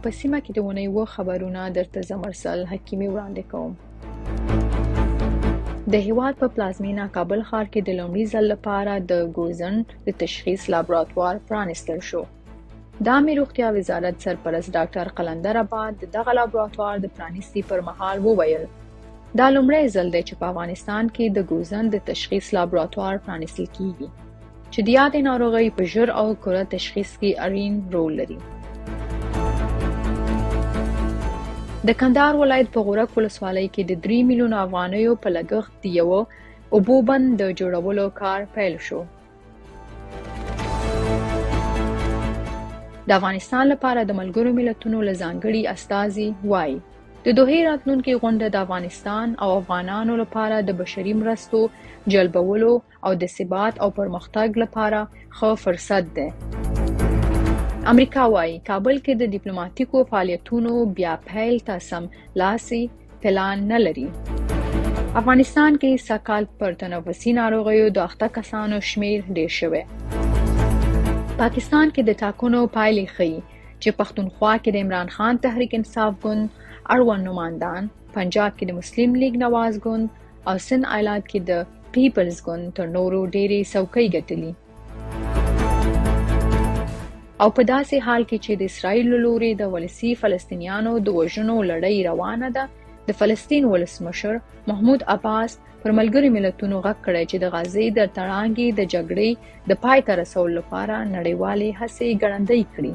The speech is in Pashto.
په سیمه کې د اونۍ و خبرونه درته زمرسل حکیمي وړاندې کوم. د هیواد په پلازمینه کابل ښار کې د لومړي ځل لپاره د ګوزن د تشخیص لابراتوار پرانیستل شو. د عامې روغتیا وزارت سرپرست ډاکټر قلندر عباد د دغه لابراتوار د پرانیستې پر مهال وویل، دا لومړی ځل دی چې په افغانستان کې د ګوزن د تشخیص لابراتوار پرانیستل کیږي، چې د یادې ناروغۍ په ژر او کره تشخیص کې اړین رول لري. د کندهار ولایت په غورک ولسوالۍ کې د 3 میلیونو افغانیو په لګښت د یوه اوبو بند د جوړولو کار پیل شو. د افغانستان لپاره د ملګرو ملتونو له ځانګړي استازي وايي، د دوحې راتلونکې غونډه د افغانستان او افغانانو لپاره د بشري مرستو جلبولو او د ثبات او پرمختګ لپاره ښه فرصت دی. امریکا وايي، کابل کې د ډیپلوماټیکو فعالیتونو بیا پیل ته سم لاسي پلان نه لري. افغانستان کې سږکال پر تنفسي ناروغیو د اخته کسانو شمیر ډیر شوی. پاکستان کې د ټاکنو پایلې ښيي چې پښتونخوا کې د عمران خان تحریک انصاف ګوند اړوند نوماندان، پنجاب کې د مسلم لیګ نواز ګوند او سند ایالت کې د پیپلز ګوند تر نورو ډېرې څوکۍ ګټلي. او په داسې حال کې چې د اسرایل له لوري د ولسي فلسطینیانو د وژنو لړۍ روانه ده، د فلسطین ولسمشر محمود عباس پر ملګرو ملتونو غږ کړی چې د غزې د تړانګې د جګړې د پای ته رسولو لپاره نړیوالې هڅې ګړندۍ کړي.